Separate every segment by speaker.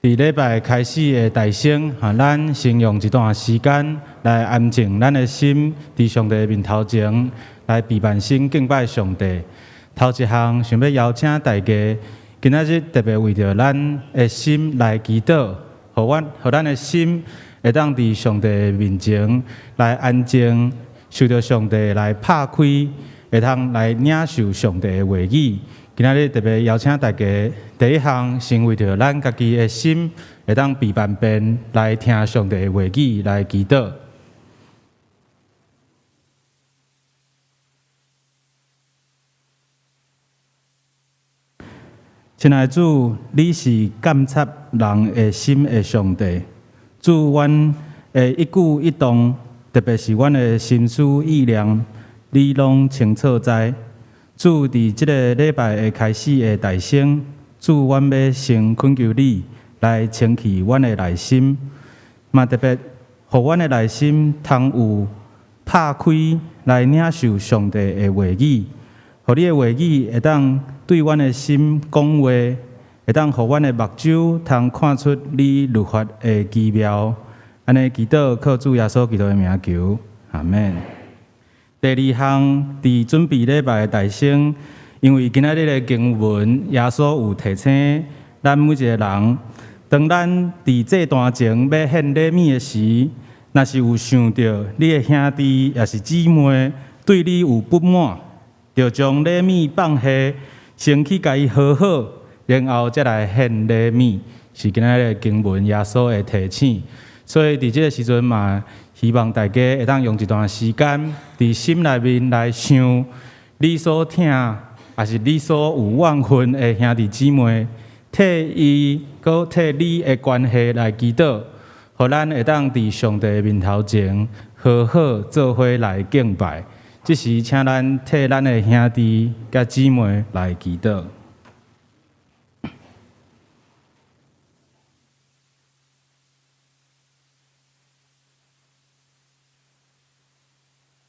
Speaker 1: 佇禮拜開始的大聲，哈，咱先用一段時間來安靜咱的心，佇上帝的面頭前來備辦心敬拜上帝。頭一項想欲邀請大家，今仔日特別為著咱的心來祈禱，予阮，予咱的心會當佇上帝的面前來安靜，受著上帝來拍開，會通來領受上帝的話語。今仔日特別邀請大家，第一項先為著咱家己的心會當備辦便來聽上帝的話語來祈禱。親愛的主，你是鑒察人的心的上帝。主，阮的一舉一動，特別是阮的心思意念，你攏清楚知。主，佇這个禮拜的開始的大先，主，阮欲先懇求你來清氣阮的內心，嘛特別予阮的內心通有拍開來領受上帝的話語，予你的話語會當對阮的心講話，會當予阮的目睭通看出你律法的奇妙。按呢祈禱，靠主耶穌基督的名求，阿們。第二項，佇準備禮拜的大先，因為今仔日的經文，耶穌有提醒咱每一个人，當咱佇祭壇前欲獻禮物的時，若是有想著你的兄弟抑是姊妹對你有不滿，就將禮物放下，先去共伊和好，然後才來獻禮物。是今仔日的經文耶穌的提醒。所以佇這个時陣嘛，希望大家會當用一段時間，佇心內面來想你所疼，抑是你所有怨恨的兄弟姊妹，替伊閣替你的關係來祈禱，予咱會當佇上帝的面頭前和好做伙來敬拜。這時，請咱替咱的兄弟佮姊妹來祈禱。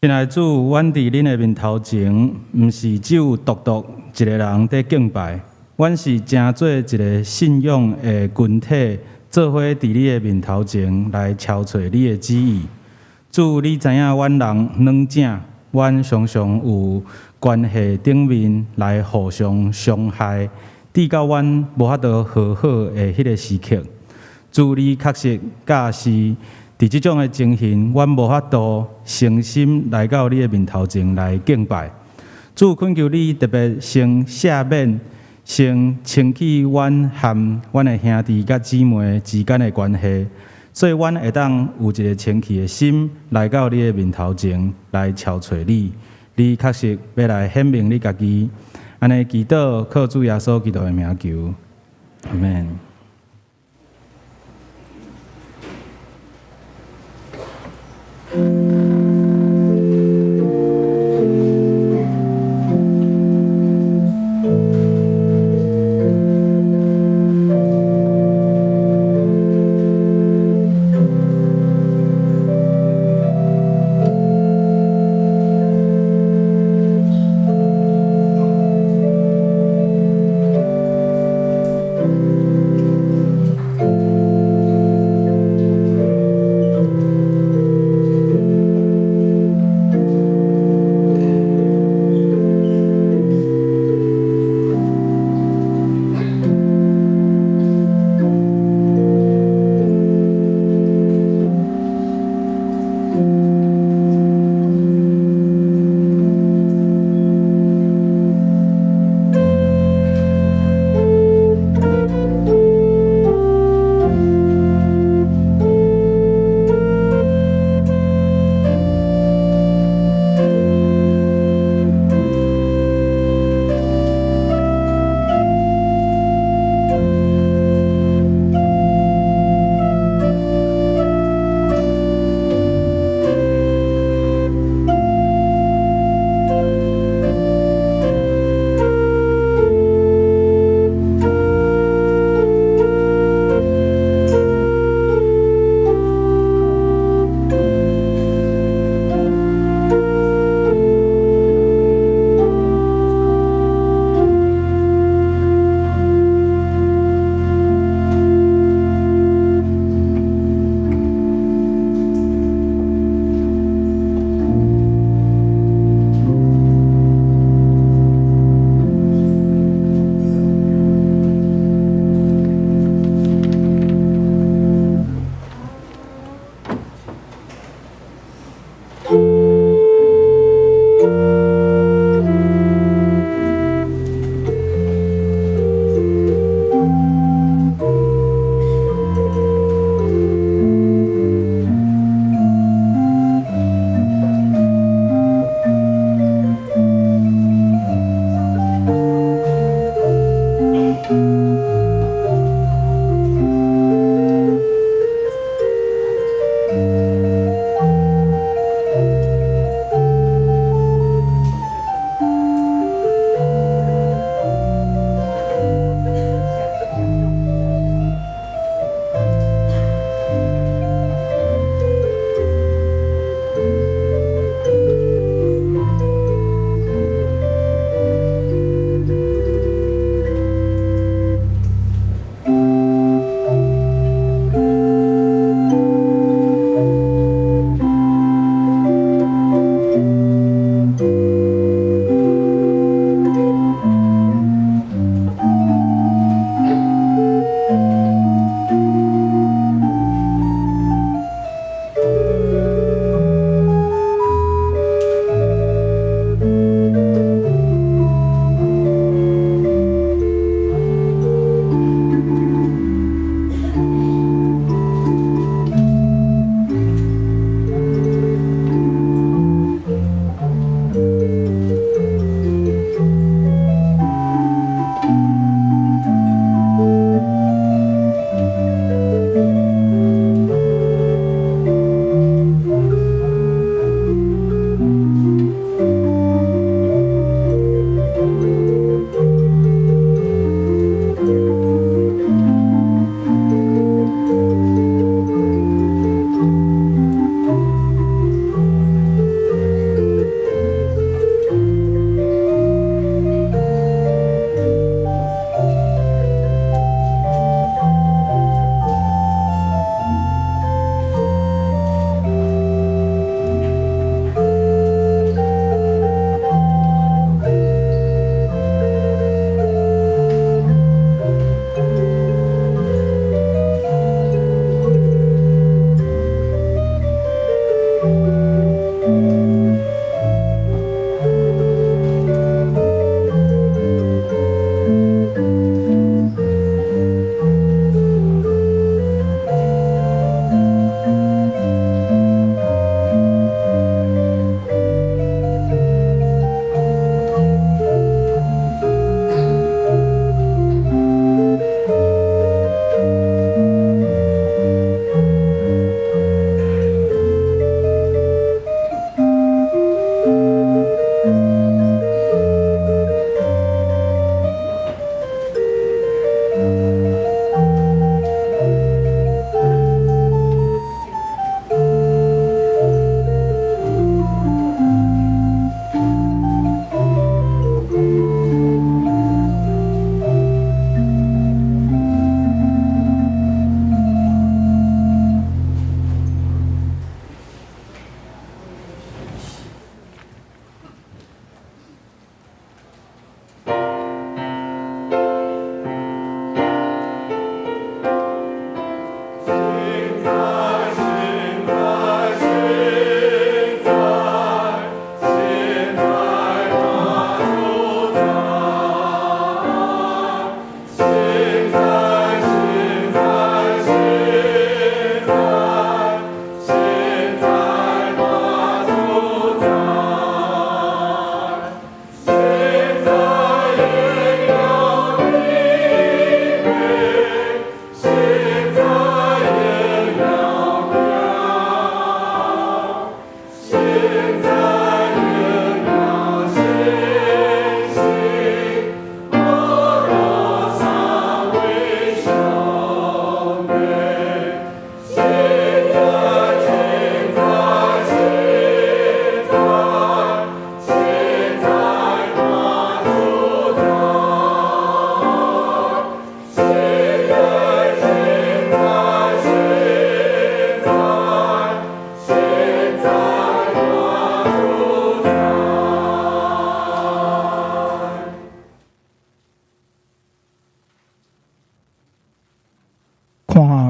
Speaker 1: 親愛的主，阮佇恁的面頭前，毋是只有獨獨一个人佇敬拜，阮是成做一个信仰的群體，做伙佇你的面頭前來朝揣你的旨意。主，你知影阮人軟正，阮常常有關係頂面來互相傷害，致到阮無法度和好的彼个時刻。主，你確實教示。佇這種的情形，阮無法度誠心來到你的面頭前來敬拜。主，懇求你特別先赦免，先清去阮和阮的兄弟佮姊妹之間的關係，所以阮會當有一个清氣的心來到你的面頭前來朝揣你。你確實欲來顯明你家己，按呢祈禱，靠主耶穌基督的名求，阿們。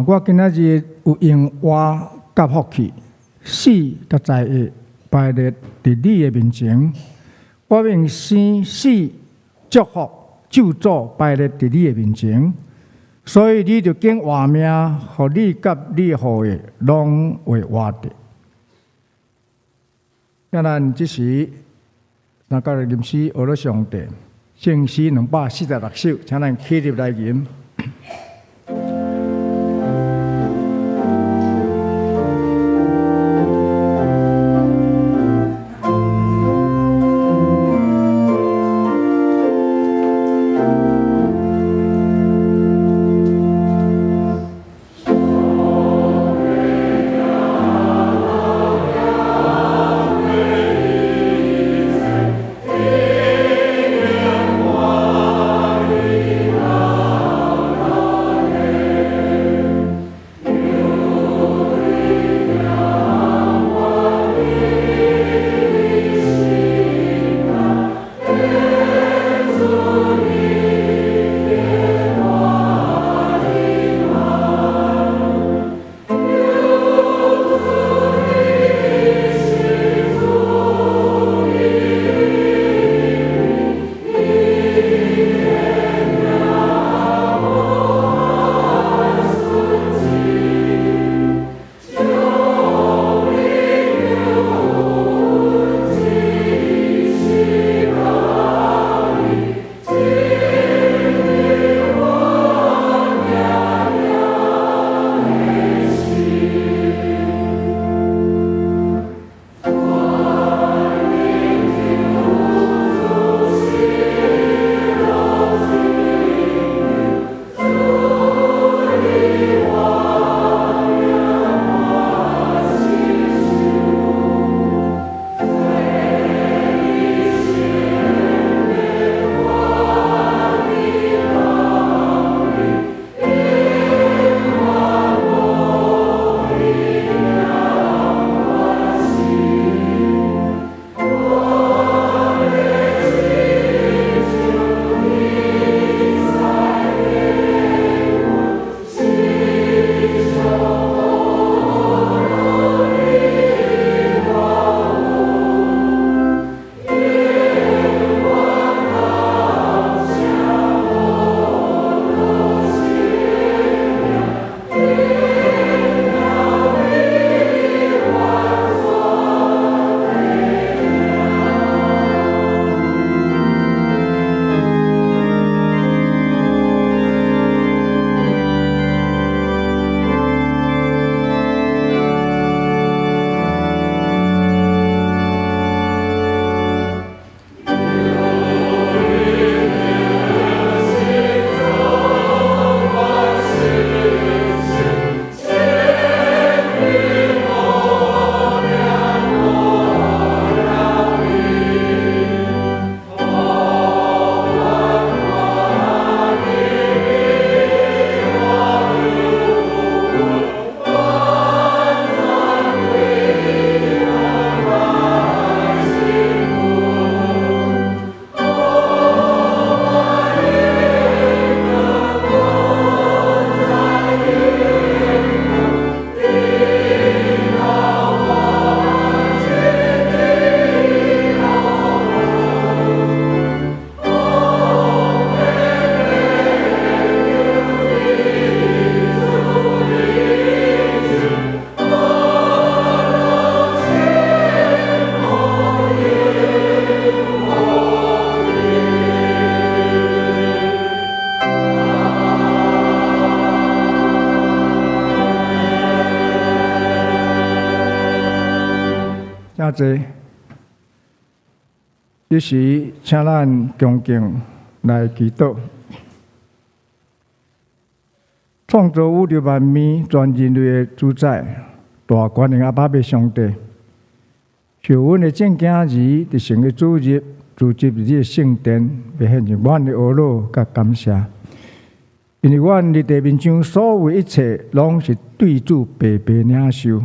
Speaker 2: 看，我今仔日有用活佮福氣、死佮災厄擺列佇你的面前。我用生死、祝福、咒詛擺列佇你的面前。所以你著揀活命，予你佮你的後裔攏會活著。請咱這時三角吟詩學了上帝，聖詩246首，請咱起立來吟。請坐。這時，請咱恭敬來祈禱。創造宇宙萬物、全人類的主宰、大權能阿爸父上帝，授阮的眾囝兒佇神的主日，聚集佇你的聖殿，欲獻上阮的呵咾佮感謝。因為阮佇地面上所有一切，攏是對主白白領受，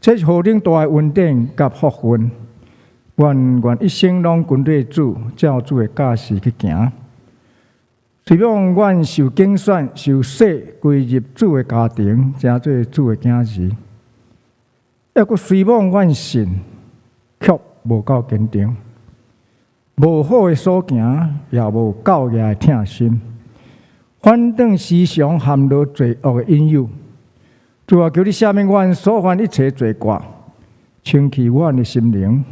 Speaker 2: 這是何等大的恩典佮福分。阮願一生攏跟隨主，照主的教示去行。希望阮受揀選、受洗歸入主的家庭，成做主的囝兒。抑閣雖罔阮信，卻無夠堅定，無好的所行，也無夠額的疼心，反轉時常陷落罪惡的引誘。主啊，求你赦免阮所犯一切罪過，清去阮的心靈，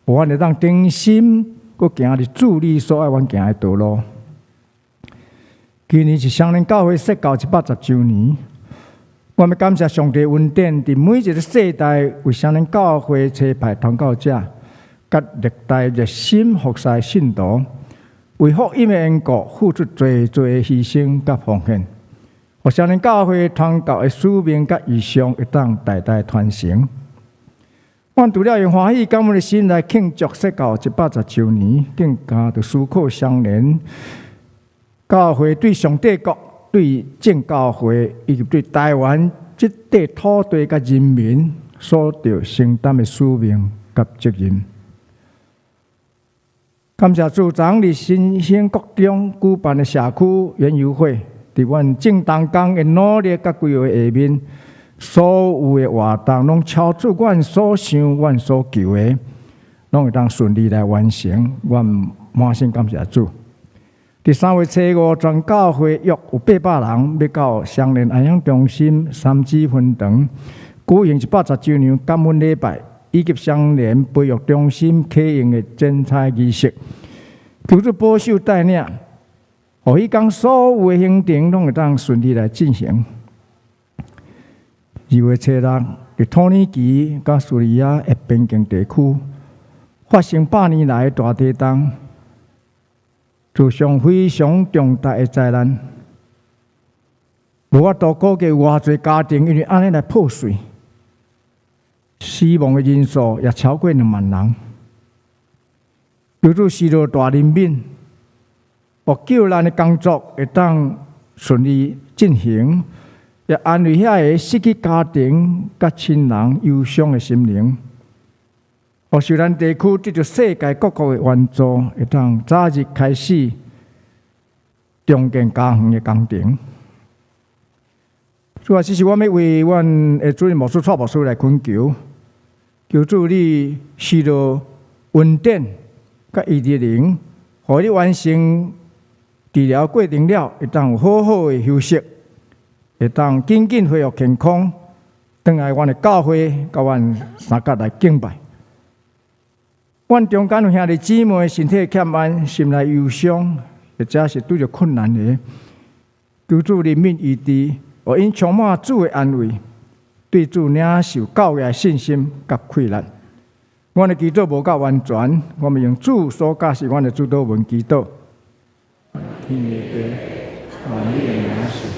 Speaker 2: 予阮會當忠心，閣行佇主你所愛阮行的道路。今年是雙連教會設教110週年，我欲感謝上帝恩典，佇每一个世代為雙連教會差派傳教者，佮歷代熱心服侍信徒，為福音的緣故付出濟濟的犧牲佮奉獻，予雙連教會傳教的使命佮異象會當代代傳承。阮除了用歡喜感恩的心來慶祝設教110週年，更加著思考雙連教會對上帝國、對正教會以及對台灣這塊土地佮人民所著承擔的使命佮責任。感謝主，昨佇新興國中舉辦的社區園遊會，佇阮眾同工的努力佮規劃下面，所有的活動攏超出阮所想、阮所求的，攏會當順利來完成。阮滿心感謝主。佇3月初5，全教會約有800人，欲到雙連安養中心三芝分堂舉行110週年感恩禮拜，以及雙連培育中心啟用的剪彩儀式。求主保守帶領，予彼工所有的行程攏會當順利來進行。2月初6，佇土耳其佮敘利亞的邊境地區發生百年來的大地動，造成非常重大的災難，無法度估計偌濟家庭因為按呢來破碎，死亡的人數也超過2萬人。求主施予大憐憫，予救難的工作會當順利進行，也安慰遐个失去家庭佮親人憂傷的心靈。予受難地區得著世界各國的援助，會當早日開始重建家園的工程。主啊，這時我欲為阮的主任牧師、蔡牧師來懇求，求主你施予恩典佮醫治靈，予伊完成治療過程了，會當有好好的休息，會當緊緊恢復健康，轉來阮的教會，佮阮相佮來敬拜。阮中間有兄弟姊妹身體欠安、心內憂傷，或者是拄著困難的，求主憐憫醫治，予𪜶充滿主的安慰，對主領受夠額的信心佮氣力。阮的祈禱無夠完全，我們用主所教示阮的主禱文祈禱。天的父，願你的名聖。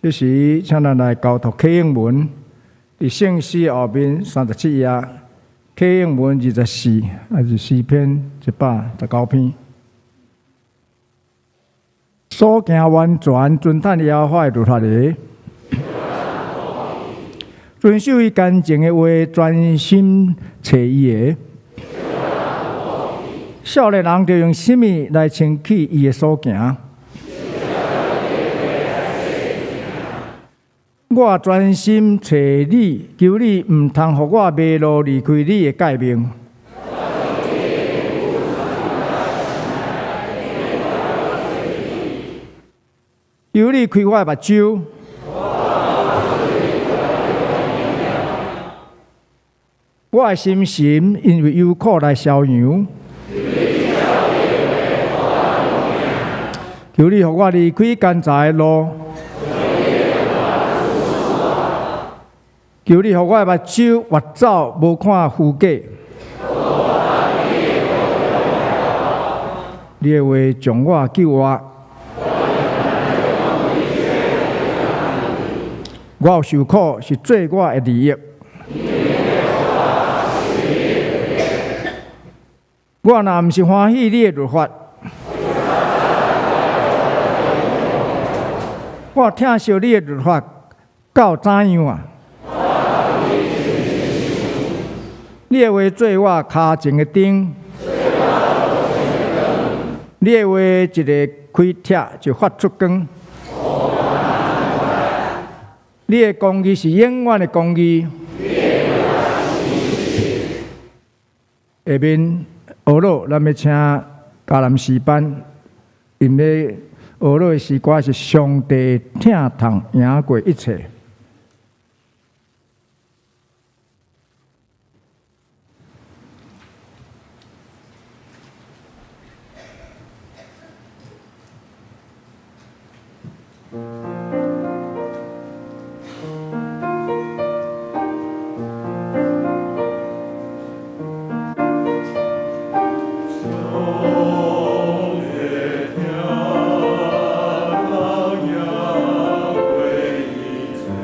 Speaker 2: 這時，請咱來交託啟應文，佇聖詩後面37頁，啟應文24，抑是詩篇119篇。所行完全，遵趁耶和華的律法的，遵守伊乾淨的話，專心揣伊的。少年人著用啥物來清去伊的所行？我專心揣你，求你毋通予我迷路離開你的誡命。求你開我的目睭。我的心神因為憂苦來消揚。求你予我離開奸詐的路。求你予我的目睭越走無看虛假。你的話將我救活。我有受苦是做我的利益。我若毋是歡喜你的律法，我疼惜你的律法到怎樣啊？你的話做我跤前的燈，你的話一个開拆就發出光。你的公義是永遠的公義。下面學老，咱欲請迦南詩班，𪜶欲學老的詩歌是上帝疼痛贏過一切。
Speaker 3: 上帝疼痛贏過一切。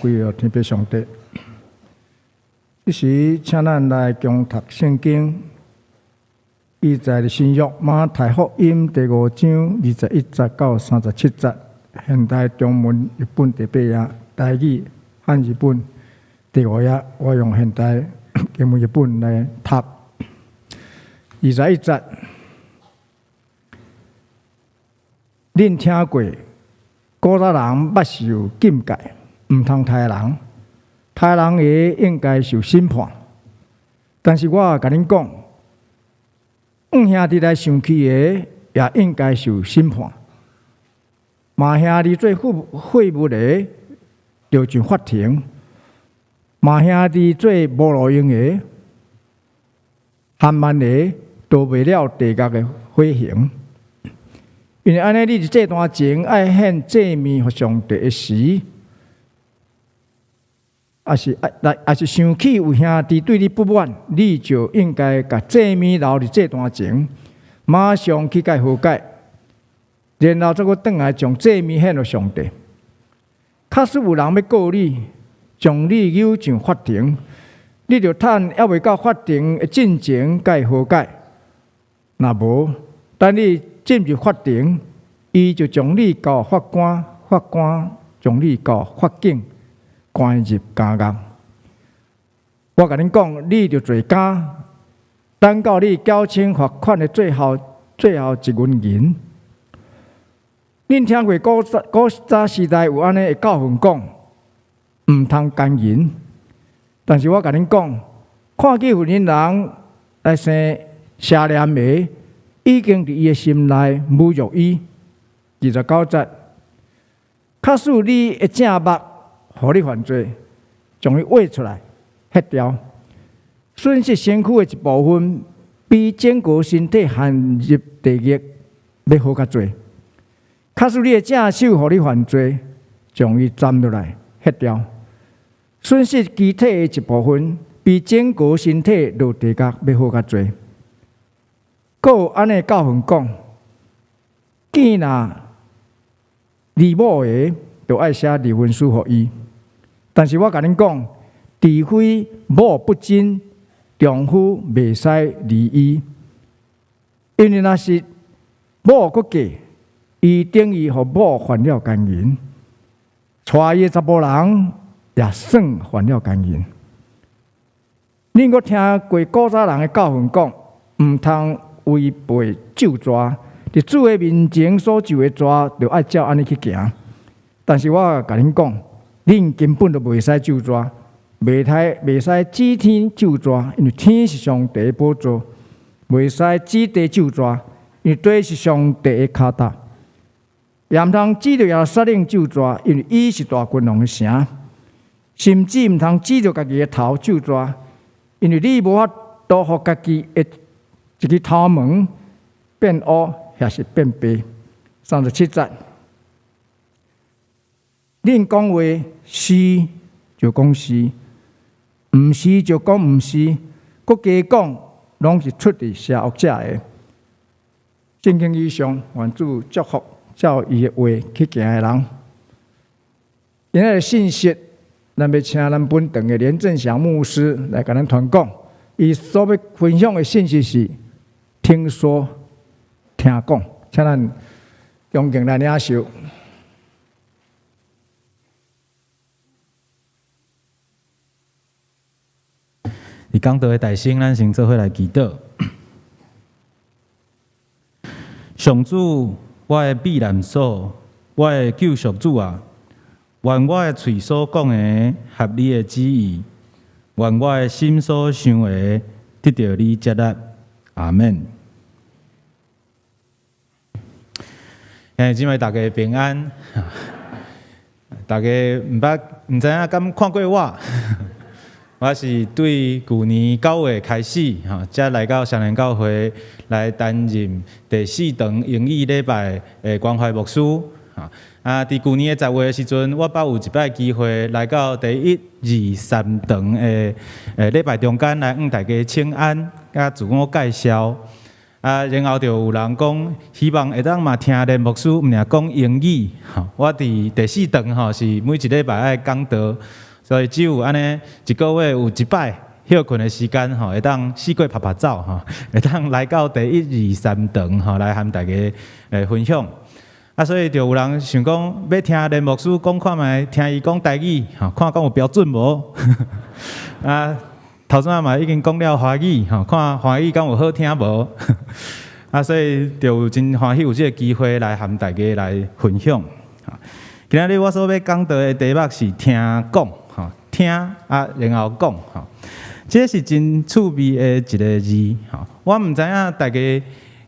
Speaker 2: 歸予天父上帝。這時，請咱來共讀聖經，記載佇新約馬太福音第五章二十一節到三十七節，現代中文譯本第八頁，台語漢字本第五頁，我用現代英文譯本來讀。二十一節，恁聽過古早人捌受禁戒，毋通刣人，刣人的應該受審判。但是我共恁講，向兄弟來生氣的，也應該受審判。罵兄弟做廢物的，著上法庭；罵兄弟做無路用的、含慢的，逃袂了地獄的火刑。因為按呢，你佇祭壇前愛獻祭物予上帝的時，抑是愛，抑是想起有兄弟對你不滿，你就應該共祭物留佇祭壇前，馬上去共伊和解，然後再閣轉來將祭物獻予上帝。假使有人欲告你，將你搝上法庭，你著趁猶未到法庭的進前，共伊和解。若無，等你進入法庭，伊就將你交予法官，法官將你交予法警，關入監獄。我共恁講，你著坐監，等到你繳清罰款的最後最後一銀銀。恁聽過古早古早時代有按呢的教訓講，毋通姦淫。但是我共恁講，看見婦人來生邪念的，已經佇伊的心內侮辱伊。二十九節，假使你的正目予你犯罪，將伊挖出來，彼掉。損失身軀的一部分，比整個身體陷入地獄欲好較濟。假使你的正手予你犯罪，將伊斬落來，彼掉。損失肢體的一部分，比整個身體落地獄欲好較濟。閣有按呢教訓講，見若離某的，就愛寫離婚書予伊。但是我共恁講，除非某不貞，丈夫袂使離伊。因為若是某閣嫁，伊等於予某犯了姦淫，娶伊的查埔人也算犯了姦淫。恁閣聽過古早人的教訓講，毋通違背咒詛，佇主的面前所咒的詛，就愛照按呢去行。但是我共恁講，恁根本就袂使咒詛，袂使袂使指天咒詛，因為天是上帝的寶座；袂使指地咒詛，因為地是上帝的跤踏。也毋通指著耶路撒冷咒詛，因為伊是大君王的城。甚至毋通指著家己的頭咒詛，因為你無法度予家己的一支頭毛變烏，抑是變白。三十七節，恁講話是就講是，毋是就講毋是，閣加講，攏是出佇邪惡者的。聖經以上，願主祝福照伊的話去行的人。今仔日信息，咱欲請咱本堂的連振祥牧師來共咱傳講。伊所欲分享的信息是聽說、聽講，請咱恭敬來領受。
Speaker 1: 佇講道的大聲，咱先做伙來祈禱。上主，我的避難所，我的救贖主啊，願我的喙所講的合你的旨意，願我的心所想的得著你接納。阿們。兄弟姊妹，大家平安。大家毋捌，毋知影敢看過我？我是對舊年九月開始，吼，才來到雙連教會來擔任第四堂英語禮拜的關懷牧師。啊，佇舊年的十月的時陣，我捌有一擺機會來到第一、二、三堂的禮拜中間來向大家請安，佮自我介紹。啊，然後就有人講，希望會當嘛聽連牧師毋爾講英語。吼，我佇第四堂吼是每一禮拜愛講道，所以只有按呢一個月有一擺歇睏的時間吼，會當四界拍拍走吼，會當來到第一、二、三堂吼來和大家分享。啊，所以就有人想講欲聽連牧師講看覓，聽伊講台語吼，看敢有標準無？啊，頭先嘛已經講了華語吼，看華語敢有好聽無？啊，所以就真歡喜有這个機會來和大家來分享。今仔日我所欲講道的題目是聽講，吼，聽啊，然後講，吼，這是真趣味的一个字，吼。我毋知影大家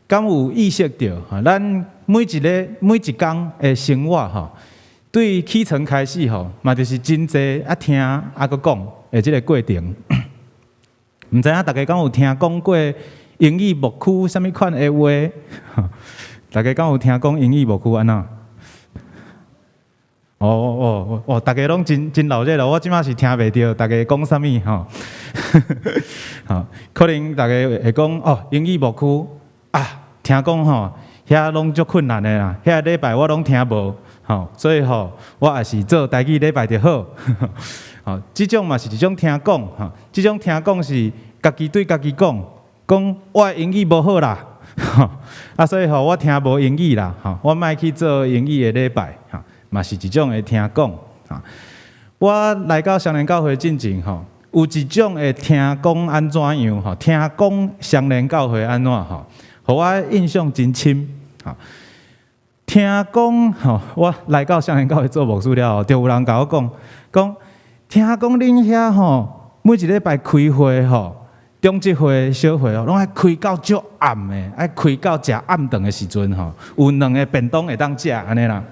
Speaker 1: 敢有意識著，吼，咱每一个每一工的生活，吼，對起床開始，吼，嘛就是真濟啊聽啊閣講的這个過程。毋知影大家敢有聽講過英語牧區啥物款的話？大家敢有聽講英語牧區按怎？哦哦哦，大家攏真真鬧熱咯！我這馬是聽袂著大家講啥物吼。吼，可能大家會講哦，英語牧區啊，聽講吼，遐攏足困難的啦，遐禮拜我攏聽無，吼，所以吼，我也是做台語禮拜就好。吼，這種嘛是一種聽講，吼，這種聽講是家己對家己講，講我的英語無好啦，啊，所以吼我聽無英語啦，吼，我莫去做英語的禮拜，吼，嘛是一種的聽講，吼。我來到雙連教會進前，吼，有一種的聽講按怎樣，吼，聽講雙連教會按怎，吼，予我印象真深，吼。聽講，吼，我來到雙連教會做牧師了後，就有人共我講，講聽講恁遐吼，每一禮拜開會吼，中執會、小會哦，攏愛開到足暗的，愛開到食暗頓的時陣吼，有兩个便當會當食按呢啦。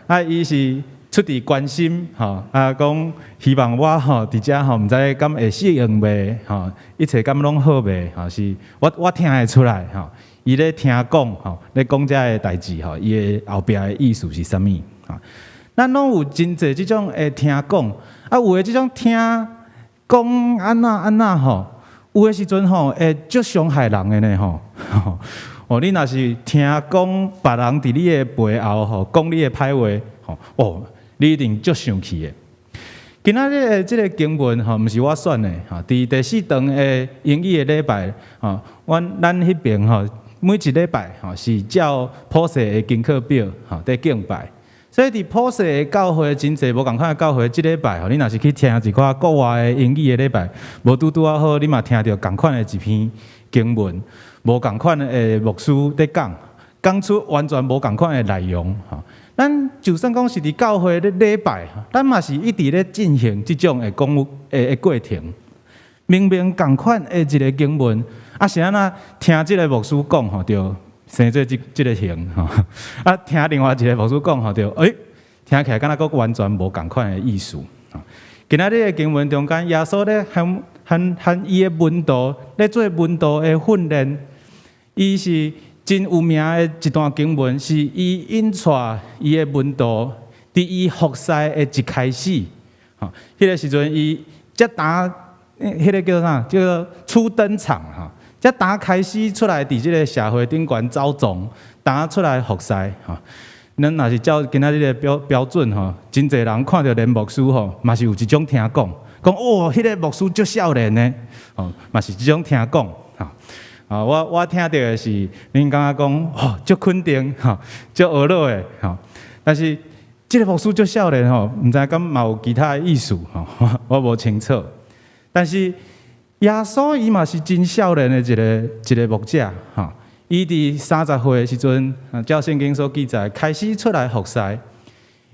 Speaker 1: 啊，伊是出佇關心吼，啊，講希望我吼佇遮吼，毋知敢會適應袂吼，一切敢攏好袂吼，是我聽會出來吼，伊咧聽講吼，咧講這个代誌吼，伊的後壁的意思是啥物？吼，咱攏有真濟這種的聽講，啊，有的這種聽講按怎按怎吼。有的時陣吼會足傷害人的呢吼。哦，你若是聽講別人佇你的背後吼講你的歹話吼，哦，你一定足生氣的。今仔日的這个經文吼，毋是我選的吼，佇第四堂的英語的禮拜吼，阮咱彼爿吼，每一禮拜吼是照普世的功課表吼佇敬拜。所以佇普世的教會真濟無仝款的教會，這禮拜吼，你若是去聽一寡國外的英語的禮拜，無拄拄仔好，你嘛聽著仝款的一篇經文，無仝款的牧師佇講，講出完全無仝款的內容吼。咱就算講是佇教會咧禮拜，咱嘛是一直咧進行這種的講的過程。明明仝款的一个經文，啊是按怎聽這个牧師講吼，就生做這這个形吼，啊，聽另外一个牧師講吼，就欸，聽起來敢若閣完全無仝款的意思。今仔日的經文中間，耶穌咧和和和伊的門徒咧做門徒的訓練，伊是真有名的一段經文，是伊引帶伊的門徒佇伊服侍的一開始，吼，彼个時陣伊才當彼个叫啥？叫做初登場吼。才當開始出來佇這个社會頂懸走傱，當出來服侍吼。咱若是照今仔日的標準吼，真濟人看著連牧師吼，嘛是有一種聽講，講哦，彼个牧師足少年的，吼，嘛是這種聽講吼。啊，我聽著的是，恁感覺講哦，足肯定吼，足呵咾的吼。但是這个牧師足少年吼，毋知敢嘛有其他的意思吼，我無清楚。但是耶穌伊嘛是真少年的一个一个牧者，吼！伊佇30歲的時陣，照聖經所記載，開始出來服侍。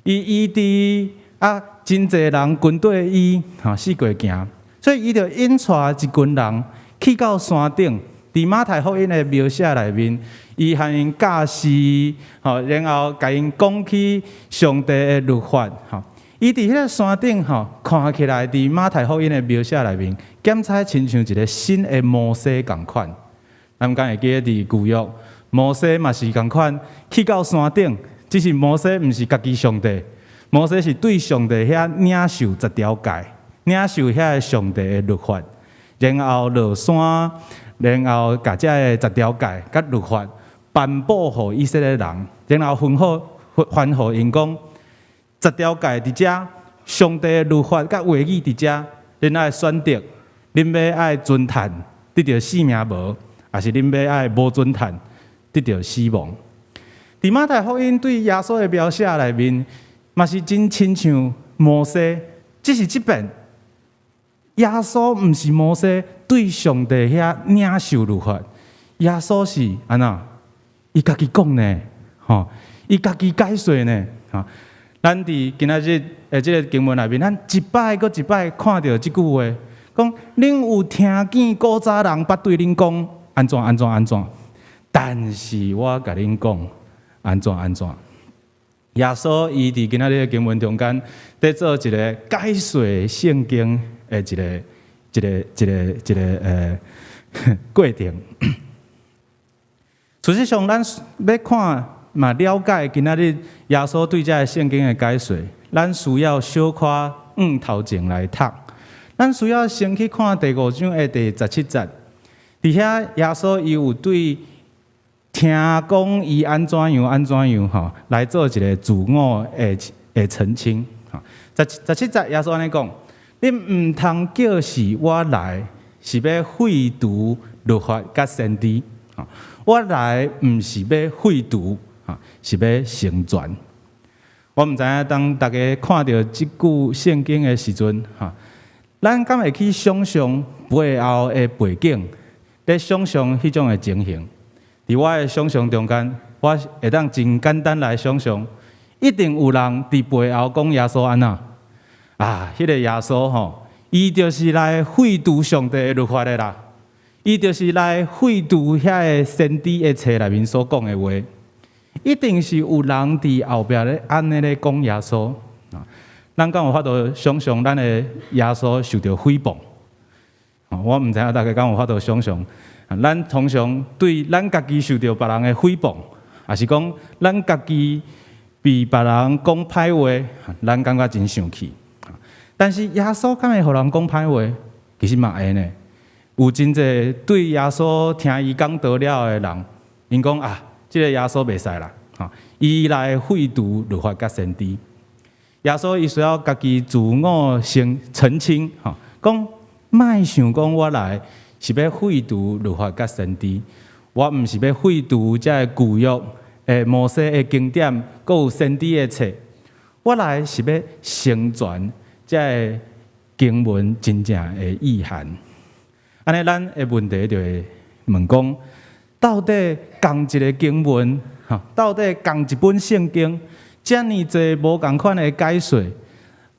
Speaker 1: 伊醫治啊，真濟人跟綴伊，吼，四界行，所以伊就引帶一群人去到山頂，佇馬太福音的描寫內面，伊和𪜶教示，吼，然後共𪜶講起上帝的律法，吼。伊佇彼个山頂吼，看起來佇馬太福音的描寫內面，檢采親像一个新的摩西仝款。咱敢會記得佇舊約，摩西嘛是仝款去到山頂，只是摩西毋是家己上帝，摩西是對上帝遐領受十條誡，領受遐个上帝的律法。然後落山，然後共這个十條誡佮律法頒布予以色列人，然後吩咐𪜶講，十條誡佇遮，上帝的律法佮話語佇遮，恁愛選擇，恁欲愛遵趁，得著性命無？抑是恁欲愛無遵趁，得著死亡？佇馬太福音對耶穌的描寫內面，嘛是真親像摩西，只是這擺耶穌毋是摩西對上帝遐領受律法，耶穌是按怎？伊家己講呢，吼，伊家己解說呢，吼。咱佇今仔日的這个經文內面，咱一擺閣一擺看著這句話，講恁有聽見古早人捌對恁講按怎按怎按怎，但是我共恁講按怎按怎。耶穌伊佇今仔日的經文中間，佇做一个解說聖經的一个過程。事實上，咱欲看嘛了解今仔日耶穌對這个聖經的解說，咱需要小可往頭前來讀。咱需要先去看第五章的第17節，佇遐耶穌伊有對聽講伊按怎樣按怎樣吼，來做一个自我的澄清。吼，17節耶穌按呢講：恁毋通叫是我來是欲廢除律法佮先知。我來毋是欲廢除，是欲成全。我毋知影當大家看著這句聖經的時陣，咱敢會去想象背後的背景，咧想象彼種的情形？佇我的想象中間，我會當真簡單來想象，一定有人佇背後講耶穌按怎啊？彼个耶穌吼，伊就是來廢除上帝的律法的啦，伊就是來廢除遐个先知的冊內面所講的話，一定是有人佇後壁咧按呢咧講耶穌啊。咱敢有法度想象咱的耶穌受著誹謗？我毋知影大家敢有法度想象。咱通常對咱家己受著別人的誹謗，抑是講咱家己被別人講歹話，咱感覺真生氣。但是耶穌敢會予人講歹話？其實嘛會呢。有真濟對耶穌聽伊講道了的人，𪜶講啊，這个耶穌袂使啦，伊來廢除律法佮先知。耶穌伊需要家己自我先澄清，講莫想講我來是欲廢除律法佮先知，我毋是欲廢除這个舊約的摩西的經典，閣有先知的冊，我來是欲成全這个經文真正的意涵。按呢，咱的問題就會問講，到底仝一个經文，到底仝一本聖經，遮爾濟無仝款的解說，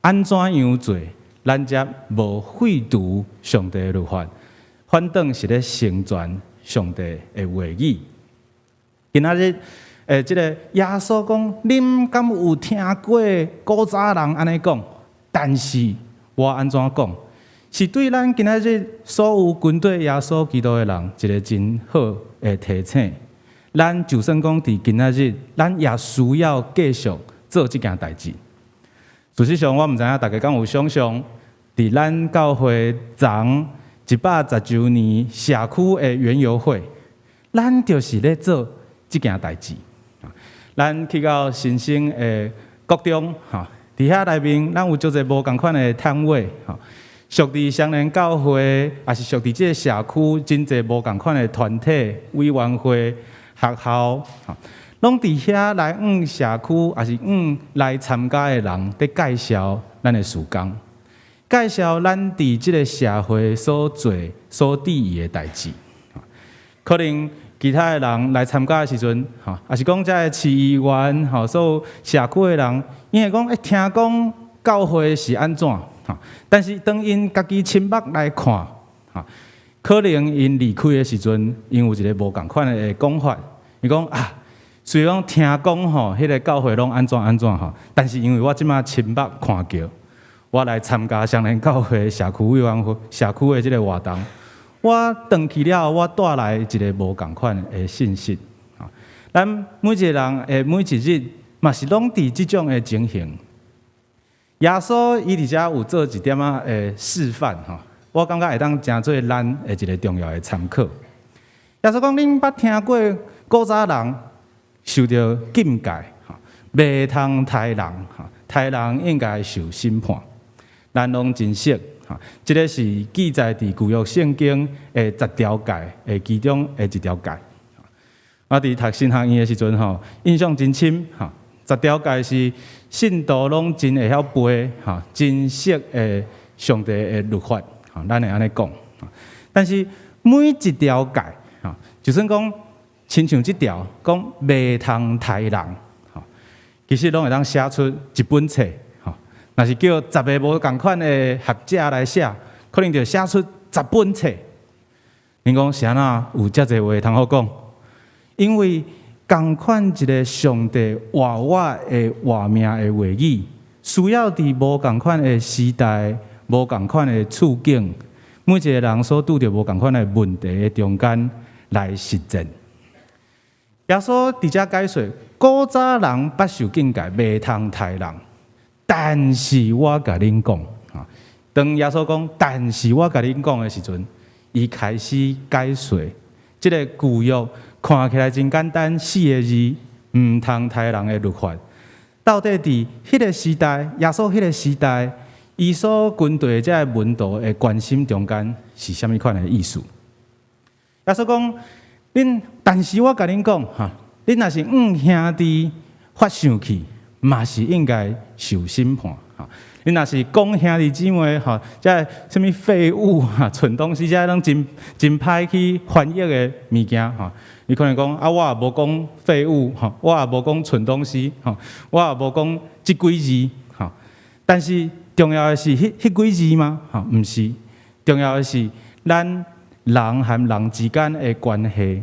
Speaker 1: 按怎樣做，咱才無廢除上帝的律法，反轉是咧成全上帝的話語。今仔日，這个耶穌講，恁敢有聽過古早人按呢講？但是我按怎講？是對咱今仔日所有跟綴耶穌基督的人一个真好的提醒。咱就算講佇今仔日，咱也需要繼續做這件代誌。事實上，我毋知影大家敢有想象，佇咱教會昨110週年社區的園遊會，咱就是咧做這件代誌。咱去到新生的國中，佇遐內面，咱有足濟無仝款的攤位，屬佇雙連教會，抑是屬佇這个社區，真濟無仝款的團體、委員會、學校，攏佇遐來向社區，抑是向來參加的人，佇介紹咱的事工，介紹咱佇這个社會所做、所致意的代誌。可能其他的人來參加的時陣，抑是講這个市議員，所有社區的人，𪜶會講，聽講教會是按怎？但是當𪜶家己親目來看，可能𪜶離開的時陣，𪜶有一个無仝款的講法。伊講啊，雖然聽講吼，彼个教會攏按怎按怎吼，但是因為我這馬親目看著，我來參加雙連教會社區委員會、社區的這个活動，我轉去了後，我帶來一个無仝款的信息。咱每一个人的每一日，嘛是攏佇這種的情形。耶穌伊佇遮有做一點仔的示範吼，我感覺會當成做咱的一個重要的參考。耶穌講，恁捌聽過古早人受著禁戒，袂通刣人，刣人應該受審判。咱攏真熟，這个是記載佇舊約聖經的十條誡的其中的一條誡。我佇讀神學院的時陣吼，印象真深，十條誡是信徒攏真會曉背，真熟的上帝的律法，咱會按呢講。但是每一條誡，就算講親像這條講袂通刣人，其實攏會當寫出一本冊。若是叫十个無仝款的學者來寫，可能就寫出十本冊。恁講是按怎有遮濟話通好講？因為仝款一个上帝活活的活命的話語，需要佇無仝款的時代、無仝款的處境，每一个人所拄著無仝款的問題的中間來實踐。耶穌佇遮解說，古早人捌受禁戒，袂通刣人。但是我共恁講，當耶穌講，但是我共恁講的時陣，伊開始解說，這个舊約看起來真簡單，四个字，毋通刣人的律法，到底佇彼个時代，耶穌彼个時代，伊所軍隊這个門徒的關心中間是啥物款的意思？耶穌講，恁，但是我共恁講，恁若是向兄弟發生氣，嘛是應該受審判。恁若是講兄弟姊妹，這个啥物廢物哈、蠢東西，這攏真真歹去翻譯的物件，你可能講啊，我也無講廢物，我也無講蠢東西，我也無講這幾字，但是重要的是彼幾字嗎？毋是，重要的是咱人和人之間的關係。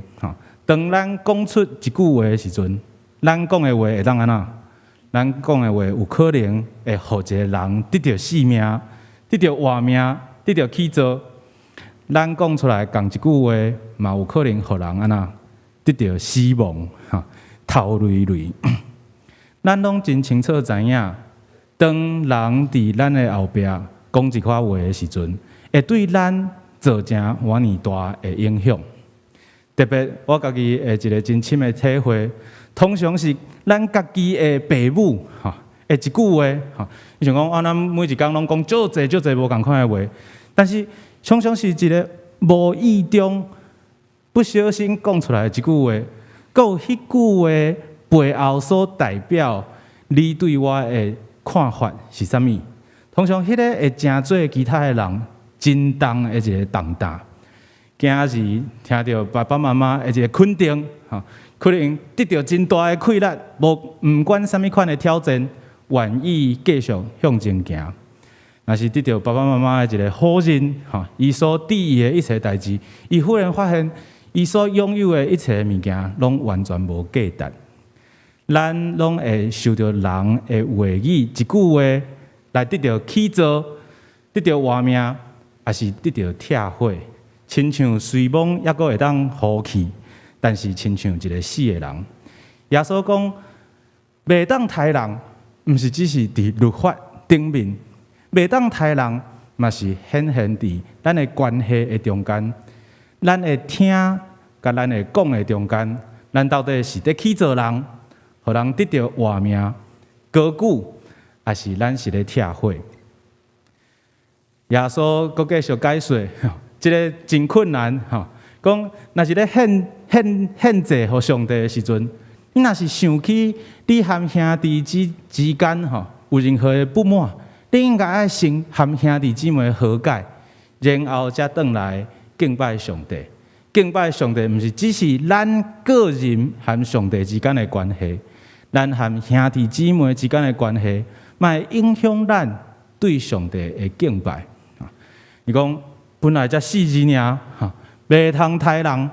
Speaker 1: 當咱講出一句話的時陣，咱講的話會當按怎？咱講的話有可能會予一个人得著性命，得著活命，得著起造。咱講出來仝一句話，嘛有可能予人按怎得著死亡，頭累累。咱攏真清楚知影，當人佇咱的後壁講一寡話的時陣，會對咱造成偌爾大的影響。特別我家己的一个真深的體會，通常是咱家己的爸母，的一句話，你想講啊，咱每一工攏講足濟足濟無仝款的話，但是常常是一个無意中不小心講出來的一句話，閣有彼句話背後所代表你對我的看法是啥物？通常彼个會成做其他的人真重的一个重擔。囝兒聽著爸爸媽媽的一个肯定，可能得著真大的氣力，無毋管啥物款的挑戰，願意繼續向前行。若是得著爸爸媽媽的一个否認，伊所佇意的一切代誌，伊忽然發現伊所擁有的一切物件，攏完全無價值。咱攏會受著人的話語，一句話來得著起造，得著活命，抑是得著拆毀。親像隨風猶閣會當呼去，但是親像一个死的人。耶穌講，袂當刣人，毋是只是佇律法頂面，袂當刣人，嘛是顯現佇咱的關係的中間，咱的聽佮咱的講的中間，咱到底是佇起造人，予人得著活命、高舉，抑是咱是咧拆毀？耶穌閣繼續解說，這个真困難吼。講若是咧獻獻獻祭予上帝的時陣，你若是想起你和兄弟之間吼有任何的不滿，你應該愛先和兄弟姊妹和解，然後才轉來敬拜上帝。敬拜上帝毋是只是咱個人和上帝之間的關係，咱和兄弟姊妹之間的關係，嘛會影響咱對上帝的敬拜。伊講本來才四字爾，袂通刣人。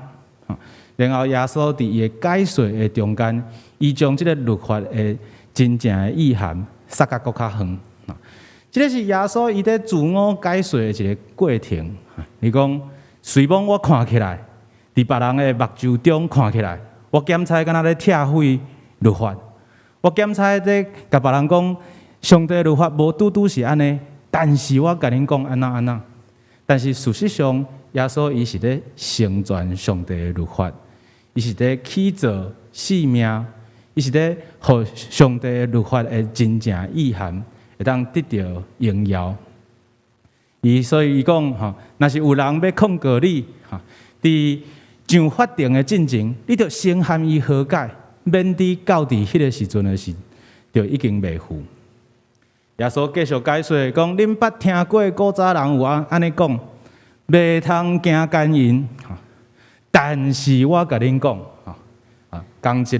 Speaker 1: 然後耶穌佇伊的解說的中間，伊將這个律法的真正的意涵撒甲閣較遠。這个是耶穌伊佇自我解說的一个過程。伊講，雖罔我看起來，佇別人的目睭中看起來，我檢查敢若咧拆毀律法，我檢查咧共別人講，上帝律法無拄拄是按呢，但是我共恁講按怎按怎。但是事實上，耶穌伊是咧成全上帝的律法，伊是咧起造性命，伊是咧予上帝的律法的真正意涵會當得著榮耀。伊所以伊講吼，若是有人欲控告你，吼，佇上法庭的進前，你著先和伊和解，免得到佇彼个時陣的時，就已經袂赴。耶穌繼續解說講，恁捌聽過古早人有按呢講，袂通行姦淫。但是我共恁講，啊，仝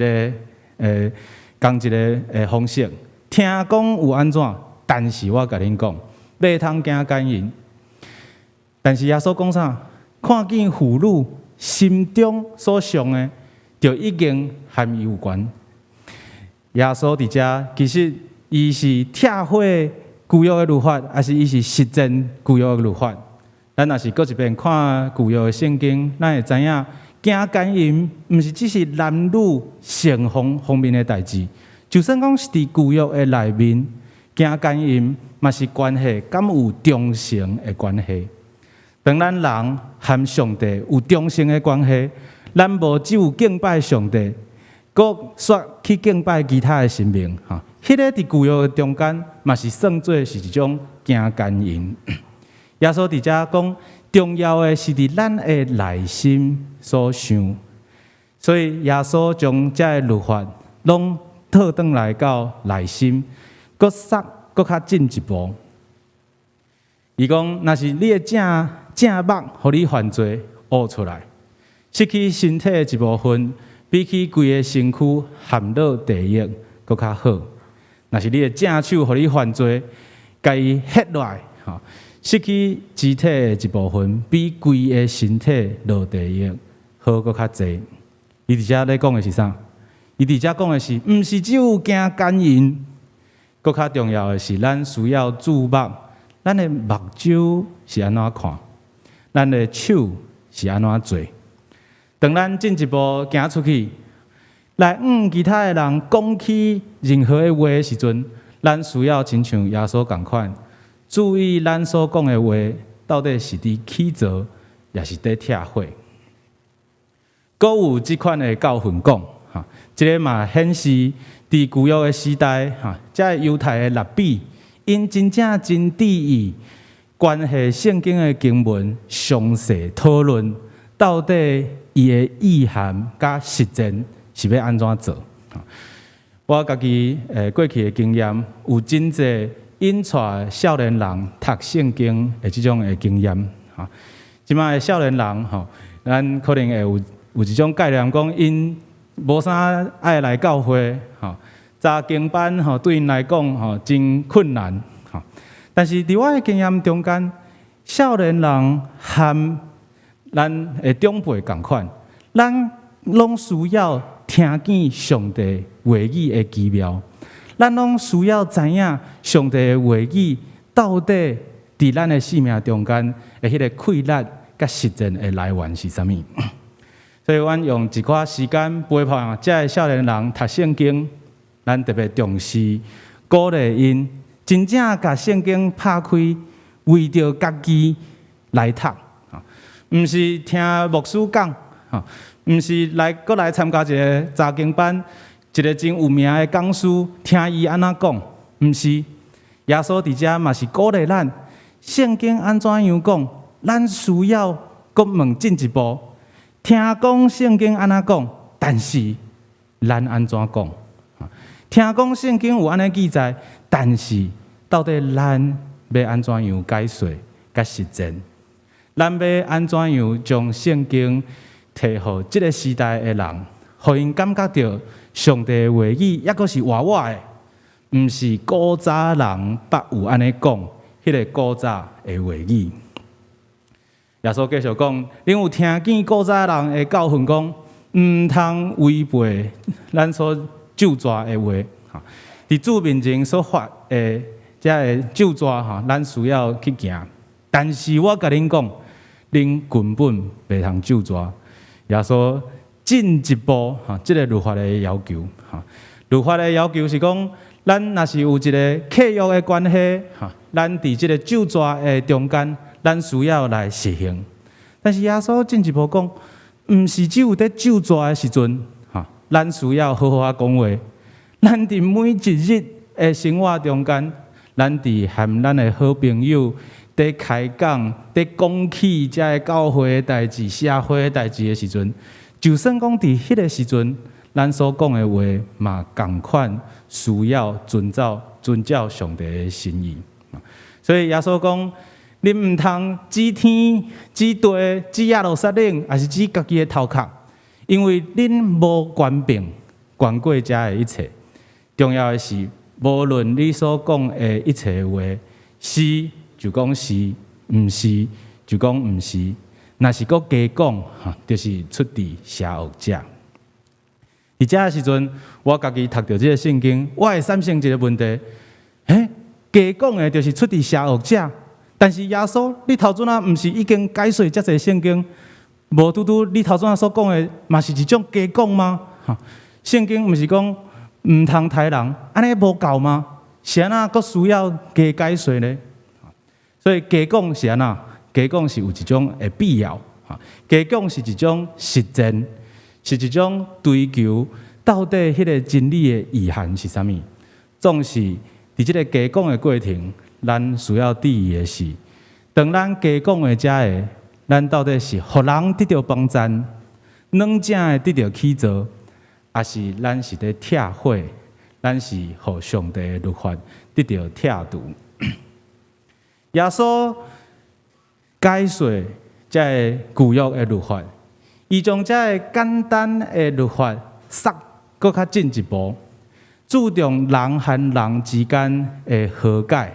Speaker 1: 一个方式，聽講有按怎，但是我共恁講，袂通行姦淫。但是耶穌講啥？看見婦女心中所想的，就已經和伊有關。耶穌佇遮其實伊是拆毀舊約的律法，抑是伊是實踐舊約的律法？咱若是閣一遍看舊約的聖經，咱會知影行姦淫毋是只是男女性方方面的代誌，就算講是佇舊約的內面，行姦淫嘛是關係敢有忠誠的關係。當咱人和上帝有忠誠的關係，咱無只有敬拜上帝，閣煞去敬拜其他的神明，吼，彼个佇舊約的中間嘛是算做是一種行姦淫。耶穌佇遮講，重要的是佇咱的內心所想，所以耶穌將這个律法攏套轉來到內心，閣煞閣較進一步。伊講，若是你的正正目予你犯罪，挖出來，失去身體的一部分，比起規个身軀陷落地獄閣較好。若是你的正手予你犯罪，共伊彼落來，吼，失去肢體的一部分，比規个身體落地獄好閣較濟。伊佇遮咧講的是啥？伊佇遮講的是，毋是只有行姦淫，閣較重要的是，咱需要注目，咱的目睭是按怎看，咱的手是按怎做。當咱進一步行出去，來向其他的人講起任何的話的時陣，咱需要親像耶穌仝款，注意咱所講的話到底是佇起造，抑是佇拆毀。閣有這款的教訓講，哈，這个嘛顯示佇舊約的時代，哈，這个猶太的拉比，𪜶真正真注意關係聖經的經文詳細討論，到底伊的意涵佮實踐是欲按怎做。我家己過去的經驗，有真濟𪜶帶少年人讀聖經的這種的經驗。哈，這擺的少年人吼，咱可能會有一種概念，講𪜶無啥愛來教會，吼，查經班吼對𪜶來講吼真困難，吼。但是佇我的經驗中間，少年人和咱的長輩仝款，咱攏需要聽見上帝話語的奇妙，咱攏需要知影上帝的話語到底佇咱的生命中間的彼个氣力佮實踐的來源是啥物。所以，阮用一寡時間陪伴這个少年人讀聖經，咱特別重視鼓勵𪜶真正共聖經拍開，為著家己來讀，毋是聽牧師講，毋是來閣來參加一个查經班，一个真有名的講師聽伊按怎講，毋是。耶穌佇遮嘛是鼓勵咱，聖經按怎樣講，咱需要閣問進一步。聽講聖經按怎講，但是咱按怎講？聽講聖經有按呢記載，但是到底咱欲按怎樣解說、佮實踐？咱欲按怎樣將聖經提予這个時代的人，予𪜶感覺著上帝的話語猶閣是活活的，毋是古早人捌有按呢講，彼个古早的話語。耶穌繼續講：恁有聽見古早人的教訓講，毋通違背咱所咒詛的話。佇主面前所發的這个咒詛，吼，咱需要去行。但是我共恁講，恁根本袂通咒詛。耶穌進一步，吼，這个律法的要求，吼，律法的要求是講，咱若是有一个契約的關係，吼，咱佇這个咒詛的中間，咱需要來實行。但是耶穌進一步講，毋是只有佇咒詛的時陣，哈，咱需要好好仔講話。咱佇每一日的生活中間，咱佇和咱的好朋友佇開講、佇講起遮个教會的代誌、社會的代誌的時陣，就算講佇彼个時陣，咱所講的話嘛仝款需要遵照遵照上帝的心意。所以耶穌講，恁毋通指天、指地、指耶路撒冷，抑是指家己的頭殼，因為恁無權柄管過遮的一切。重要的是，無論你所講的一切話，是就講是，毋是就講毋是。若是閣加講，就是出自邪惡者。佇這个時陣，我家己讀著這个聖經，我會產生一个問題：欸，加講的就是出自邪惡者。但是耶穌，你頭拄仔毋是已經解說遮濟聖經，無拄拄你頭拄仔所講的，嘛是一種加講嗎？聖經毋是講毋通刣人，按呢無夠嗎？是按怎閣需要加解說呢？所以加講是按怎？加講是有一種的必要，加講是一種實踐，是一種追求到底彼个真理的意涵是啥物？總是佇這个加講的過程，咱需要注意的是，當咱加講的這个，咱到底是予人得著幫贊，軟正的得著起座，抑是咱是佇拆毀，咱是予上帝的律法得著拆除？耶穌解說這个舊約的律法，伊將這个簡單的律法縮閣較進一步，注重人和人之間的和解，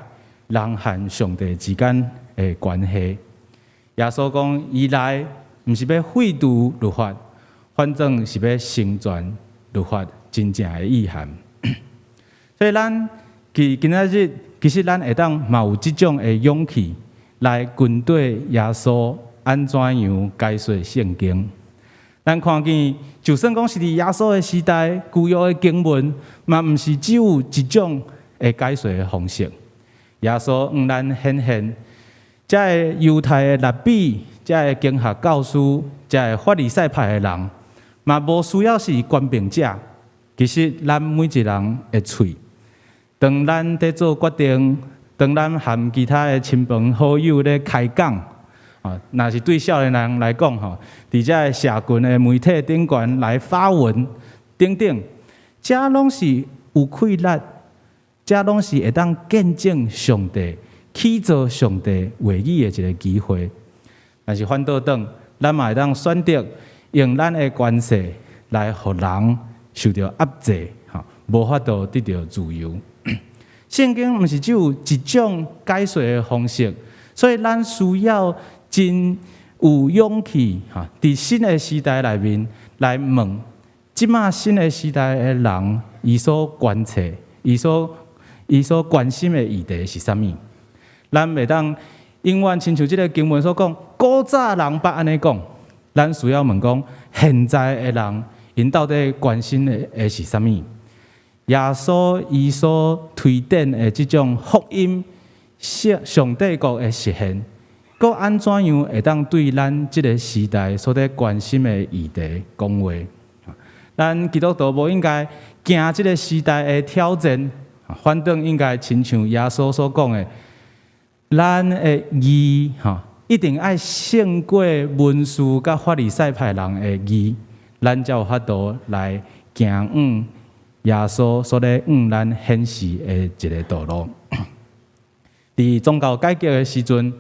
Speaker 1: 人和上帝之間的關係。耶穌講，伊來毋是欲廢除律法，反正是欲成全律法真正的意涵。所以咱佇今仔日，其實咱會當嘛有這種的勇氣，來跟綴耶穌按怎樣解說聖經。咱看見，就算講是佇耶穌的時代，舊約的經文嘛，毋是只有一種的解說的方式。耶穌向咱顯現，遮个猶太的拉比，遮个經學教師，遮个法利賽派的人，嘛無需要是權柄者。其實，咱每一人的喙，當咱佇做決定，當咱和其他的親朋好友咧開講，啊，若是對少年人來講吼，佇遮个社群的媒體頂懸來發文等等，遮攏是有氣力，遮攏是會當見證上帝、起造上帝話語的一个機會。但是反倒轉，咱嘛會當選擇用咱的權勢來予人受著壓制，吼，無法度得著自由。聖經毋是只有一種解說的方式，所以咱需要真有勇氣，哈，佇新的時代內面來問，這馬新的時代的人，伊所關切、伊所關心的議題是啥物？咱袂當永遠親像這个經文所講，古早人捌按呢講，咱需要問講，現在的人，𪜶到底關心的是啥物？耶穌伊所推展的這種福音，上帝國的實現，閣按怎樣會當對咱這个時代所佇關心的議題講話？咱基督徒無應該驚這个時代的挑戰，反轉應該親像耶穌所講的，咱的義吼，一定愛勝過文士佮法利賽派人的義，咱才有法度來行往耶穌所咧向咱顯示的一个道路。佇宗教改革的時陣，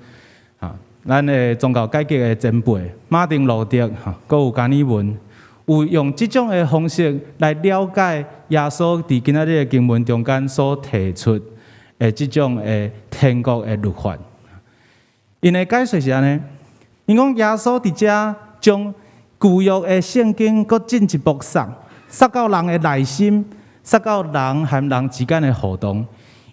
Speaker 1: 哈，咱的宗教改革的前輩馬丁路德，哈，閣有加爾文，有用這種的方式來了解耶穌佇今仔日的經文中間所提出的這種的天國的律法。𪜶的解說是按呢，𪜶講耶穌佇遮將舊約的聖經閣進一步縮，縮到人的內心，縮到人和人之間的互動。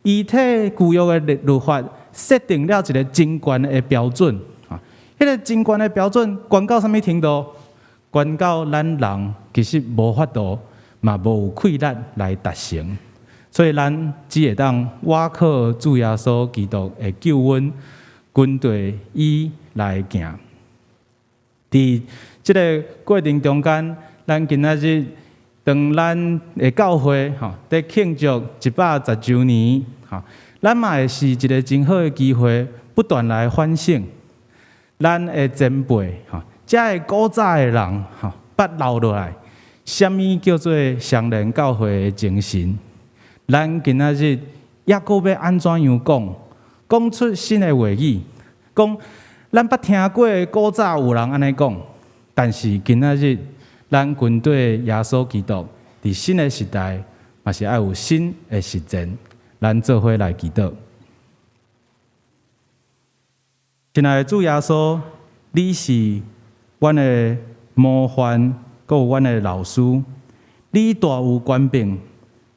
Speaker 1: 伊替舊約的律法設定了一个真懸的標準，啊，彼个真懸的標準懸到啥物程度？懸到咱人其實無法度，嘛無有氣力來達成。所以咱只會當倚靠主耶穌基督的救恩，跟綴伊來行。佇這个過程中間，咱今仔日當咱的教會吼，佇慶祝110週年吼，咱嘛會是一个真好的機會，不斷來反省咱的前輩吼，遮个古早的人吼，捌留落來，啥物叫做雙連教會的精神？咱今仔日猶閣欲按怎樣講？講出新的話語，講咱捌聽過古早有人按呢講，但是今仔日咱跟綴耶穌基督，佇新的時代，嘛是愛有新的實踐。咱做伙來祈禱。親愛的主耶穌，你是阮的模範，閣有阮的老師。你大有權柄，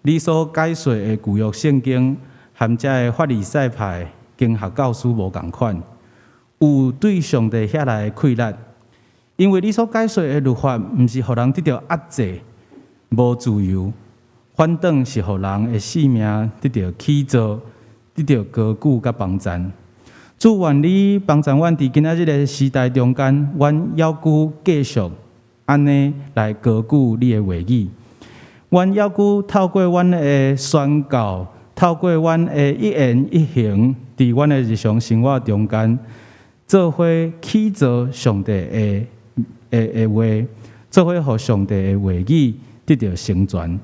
Speaker 1: 你所解說的舊約聖經，和遮个法利賽派經學教師無仝款，有對上帝遐來的氣力。因為你所解說的律法，毋是予人得著壓制、無自由，反轉是予人的性命得著起造、得著高舉佮幫贊。主願你幫贊阮佇今仔日的時代中間，阮猶閣繼續按呢來高舉你的話語。阮猶閣透過阮的宣告，透過阮的一言一行，佇阮的日常生活中間，做伙起造上帝的話，做伙予上帝的話語得著成全。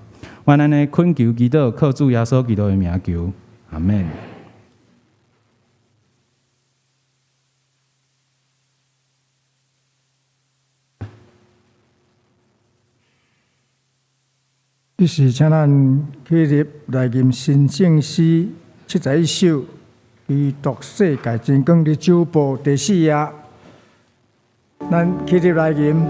Speaker 1: 阮按呢懇求祈禱，靠主耶穌基督的名求，阿們。
Speaker 2: 這時，請咱起立來吟神聖詩71首，基督世界真光的腳步第四頁。咱起立來吟。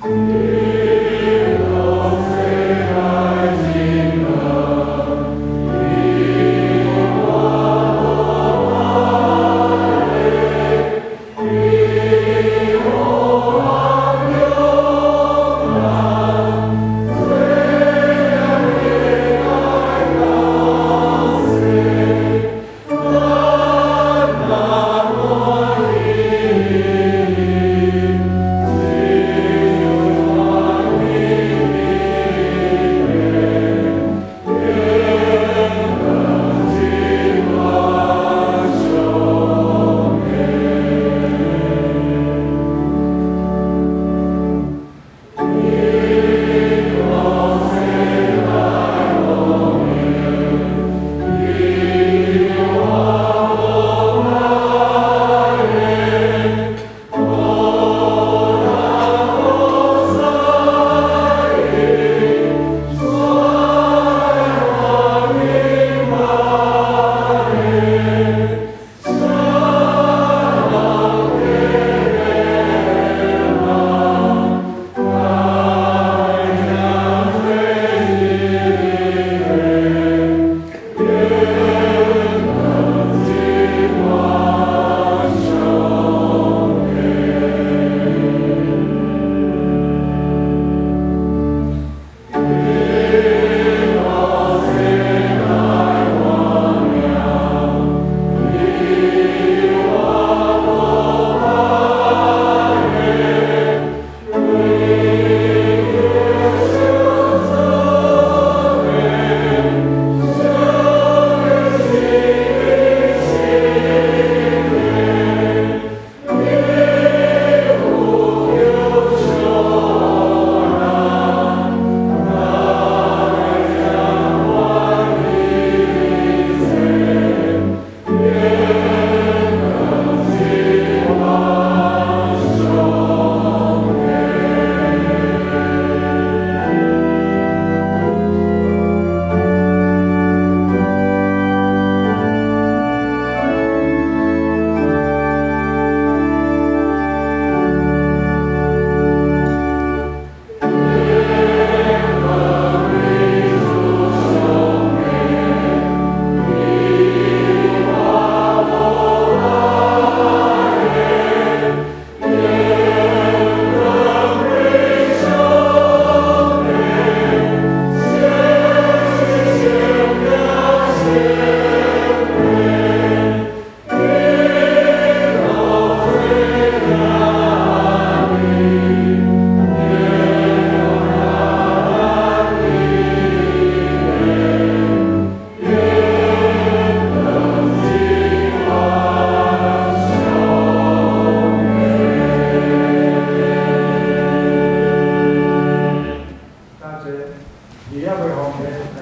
Speaker 3: 基督世界真光。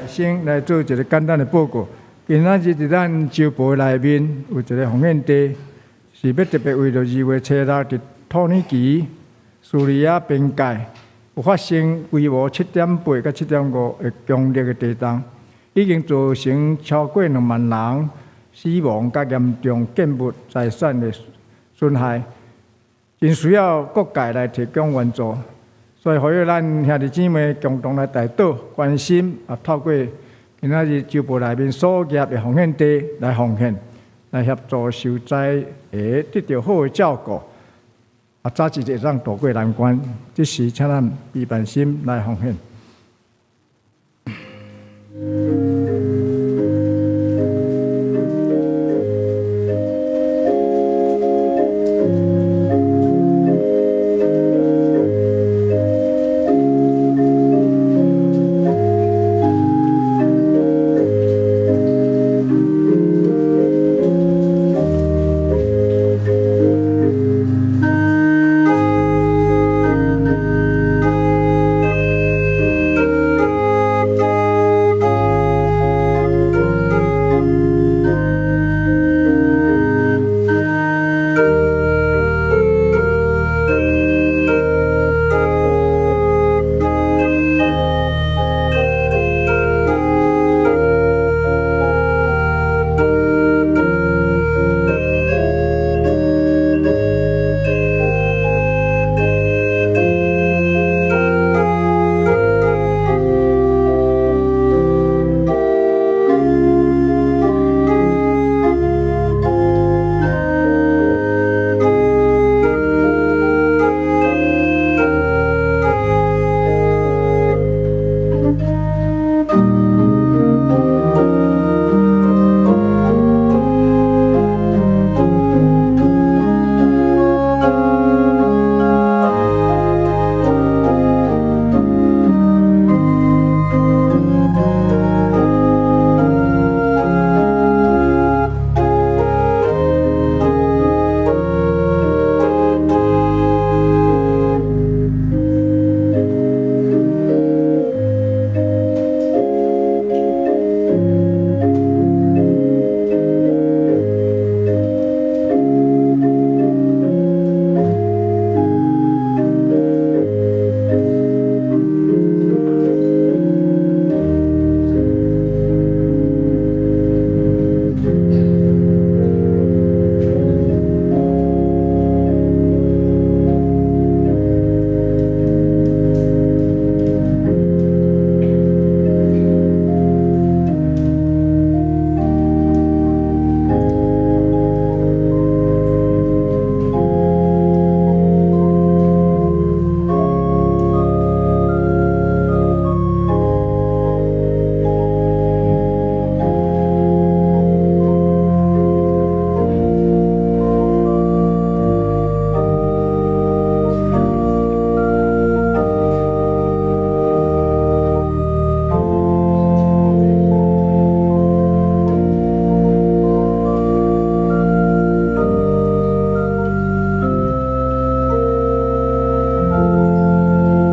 Speaker 2: 先來做一个簡單的報告。今仔日佇咱招婆內面有一个奉獻地，是欲特別為著2月初6佇土耳其敘利亞邊界有發生規模7.8佮7.5的強烈的地動，已經造成超過2萬人死亡，佮嚴重建物財產的損害，真需要各界來提供援助。所以，呼籲咱兄弟姊妹共同來代禱、關心，啊，透過今仔日周報內面所列的奉獻地來奉獻，來協助受災的得著好的照顧，啊，早一日會當渡過難關。這時，請咱預備心來奉獻。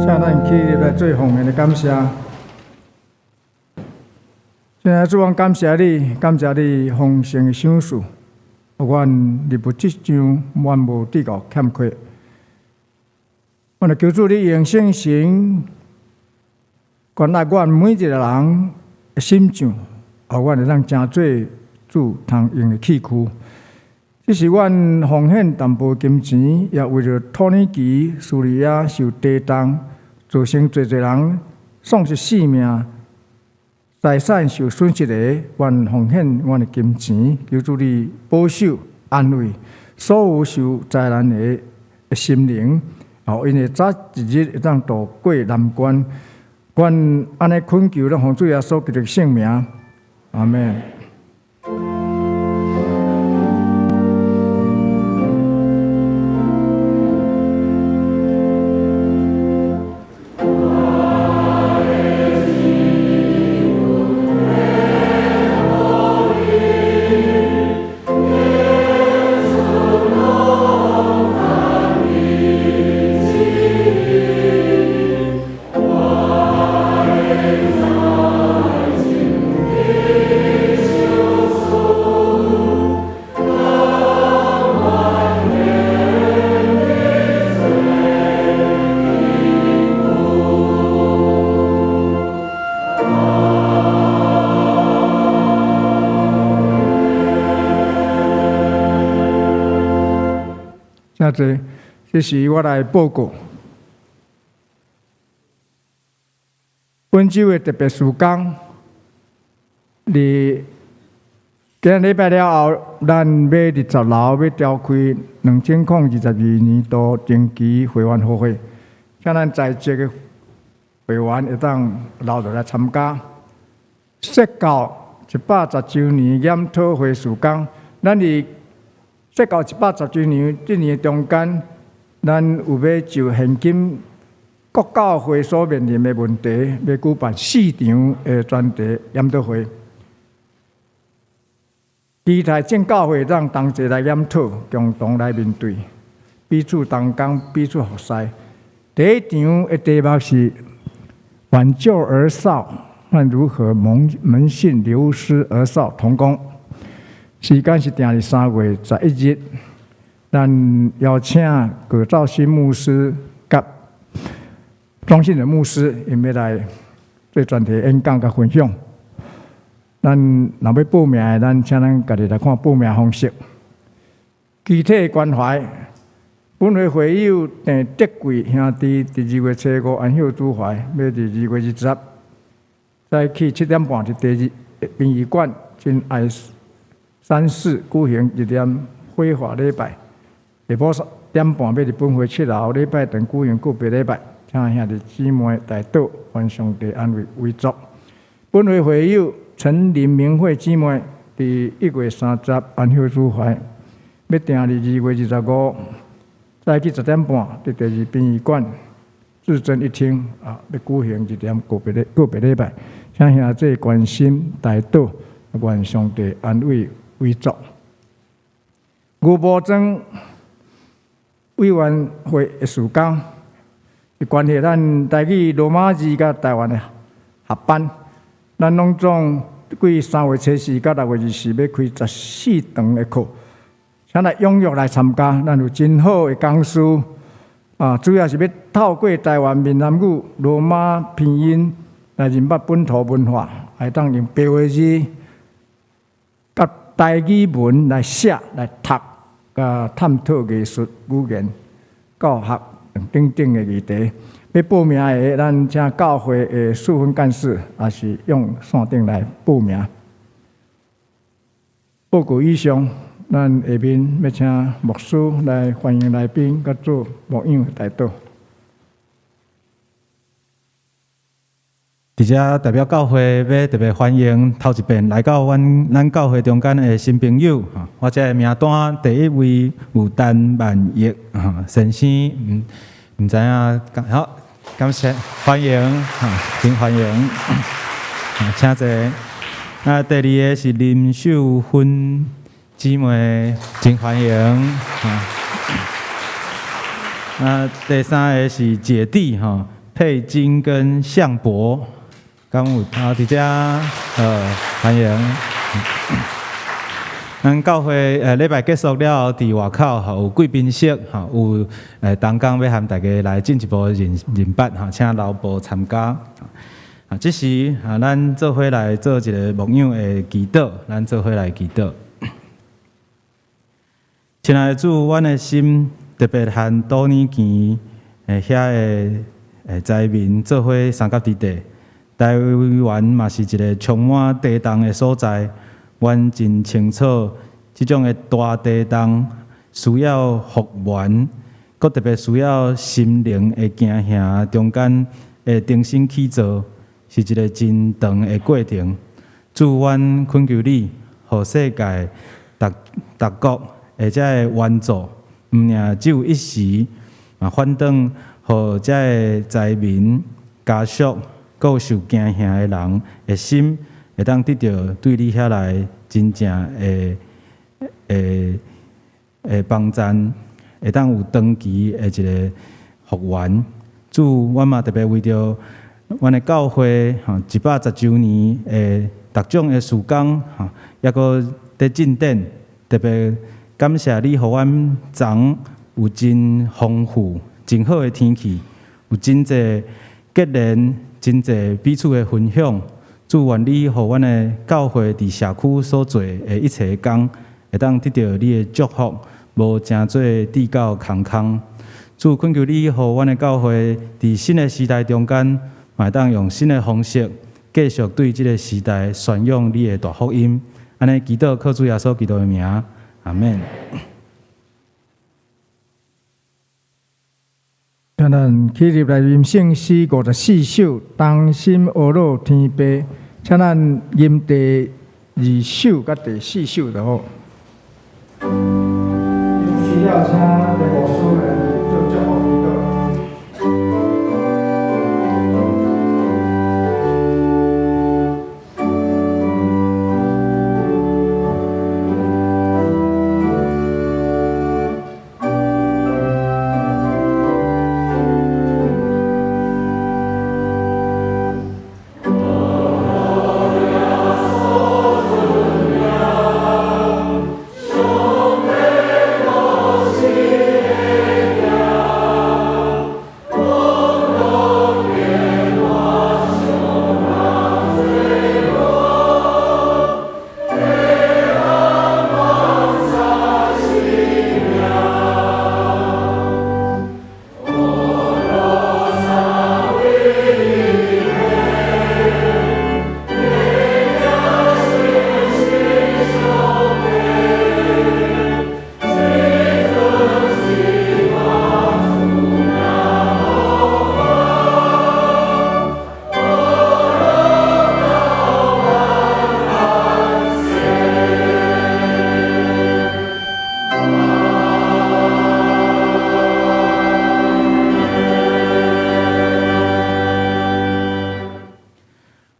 Speaker 2: 請咱起立來做奉獻的感謝。親愛的主，阮感謝你，感謝你豐盛的賞賜，予阮佇物質上阮無致到欠缺。阮來求主你用聖神關愛阮每一个人的心腸，予阮會當成做主通用的器具。這是阮奉獻淡薄金錢，也為著土耳其、敘利亞受地動，造成濟濟人喪失性命、財產受損失的，阮奉獻阮的金錢，求主你保守、安慰所有受災難的心靈，予𪜶會早一日會當渡過難關。阮按呢懇求，攏奉主耶穌基督聖名，阿們。請坐，這時我來報告。本週的特別事工，佇今日禮拜了後，咱欲佇十樓欲召開2022年度定期會員會會，請咱在職的會員會當留落來參加。釋教110週年研討會事工，咱佇釋教110週年這年中間，咱有欲就現今各教會所面臨的問題，欲舉辦四場的專題研討會，期待眾教會當同齊來研討，共同來面對，彼此同工，彼此服侍。第一場的題目是挽救兒少，和如何門門訓流失兒少同工。時間是定佇3月11日，咱邀請葛兆新牧師佮莊信仁牧師，𪜶欲來做專題演講佮分享。咱若欲報名的，咱請咱家己來看報名方式。肢體關懷，本會會友鄭德貴兄弟，佇2月初5安息主懷，欲佇2月20早起7點半佇第二殯儀館真愛山寺舉行一點火化禮拜。下晡3點半欲佇本會7樓禮拜堂舉行告別禮拜，請兄弟姊妹代禱，願上帝安慰遺族。本會會友陳林明慧姊妹，佇1月30安息主懷，欲定佇2月25早起10點半，佇第二殯儀館至尊一廳啊，欲舉行一點告別禮拜，請兄弟關心代禱，願上帝安慰遺族。牛埔莊委員會的事工，是關係咱台語羅馬字佮台灣的合班，咱攏總對3月初4到6月24欲開14堂的課，請來踴躍來參加。咱有真好的講師啊，主要是欲透過台灣閩南語羅馬拼音來認捌本土文化，會當用白話字佮台語文來寫來讀，佮探討藝術語言、教學等等的議題。欲報名的，咱請教會的事分幹事，抑是用線頂來報名。報告以上，咱下面欲請牧師來歡迎來賓，佮做牧養的代禱。
Speaker 1: 佇遮代表教會欲特別歡迎頭一遍來到阮咱教會中間的新朋友。我這个名單第一位有陳萬益先生，毋毋知影，好，感謝歡迎，真歡迎，請坐。啊，第二个是林秀芬姊妹，真歡迎。啊，第三个是姐弟吼，佩金跟向博，敢有啊？佇遮，歡迎。咱教會禮拜結束了後，佇外口吼有貴賓室吼，有同工欲和大家來進一步認認捌吼，請留步參加。啊，這時啊，咱做伙來做一个牧養的祈禱，咱做伙來祈禱。親愛的主，阮的心特別和多年前遐个災民做伙相佮佇地。台灣嘛是一个充滿地動的所在，阮真清楚，這種的大地動需要復原，閣特別需要心靈的驚嚇中間的重新起造，是一个真長的過程。主，阮懇求你，予世界逐逐國的這个援助，毋爾只有一時，嘛反轉予這个災民家屬，閣有受驚嚇的人的心，會當得著對你遐來真正的的的幫贊，會當有長期的一个復原。主，阮嘛特別為著阮的教會吼110週年的逐種的事工吼，抑閣佇進展，特別感謝你，予阮昨有真豐富、真好的天氣，有真濟結連、真濟彼此的分享。主，願你予阮的教會佇社區所做的一切工，會當得著你的祝福，無成做至到空空。主懇求你，予阮的教會佇新的時代中間，嘛會當用新的方式，繼續對這个時代宣揚你的大福音。按呢祈禱，靠主耶穌基督的名，阿們。
Speaker 2: 請咱起立來吟聖詩54首，同心呵咾天父。請咱吟第二首佮第四首就好。有需要請劉牧師來做祝福祈禱。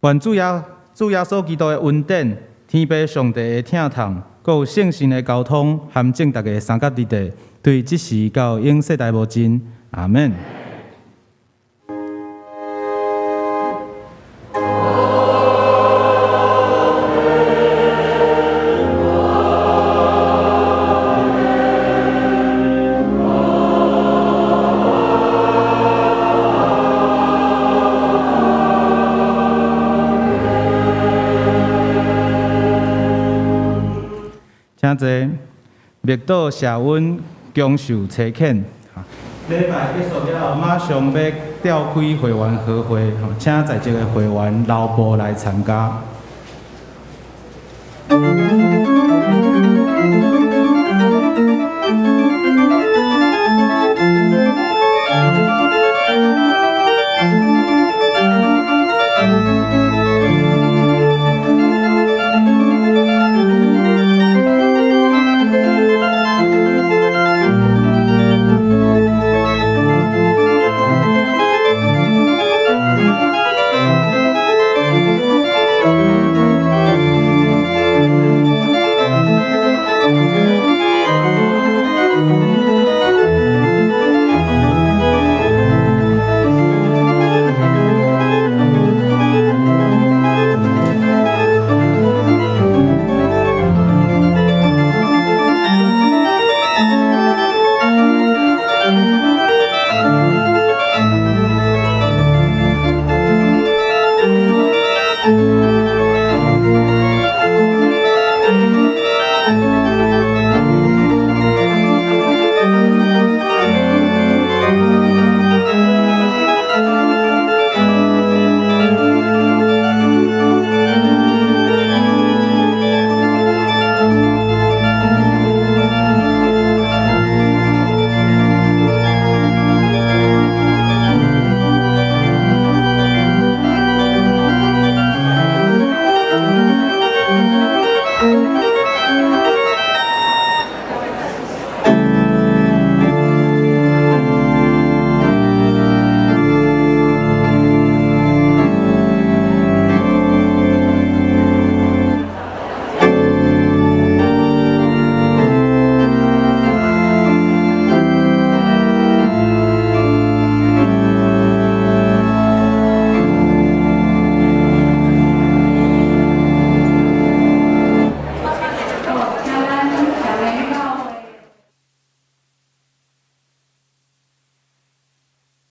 Speaker 1: 願主耶穌基督的恩典、天父上帝的疼痛，閣有聖神的交通，含眾逐家相佮佇佇，對這時到永世代無盡。阿們。請坐。默禱謝恩，享受差遣。禮拜結束了後，馬上欲召開會員和會，請在席的會員留步來參加。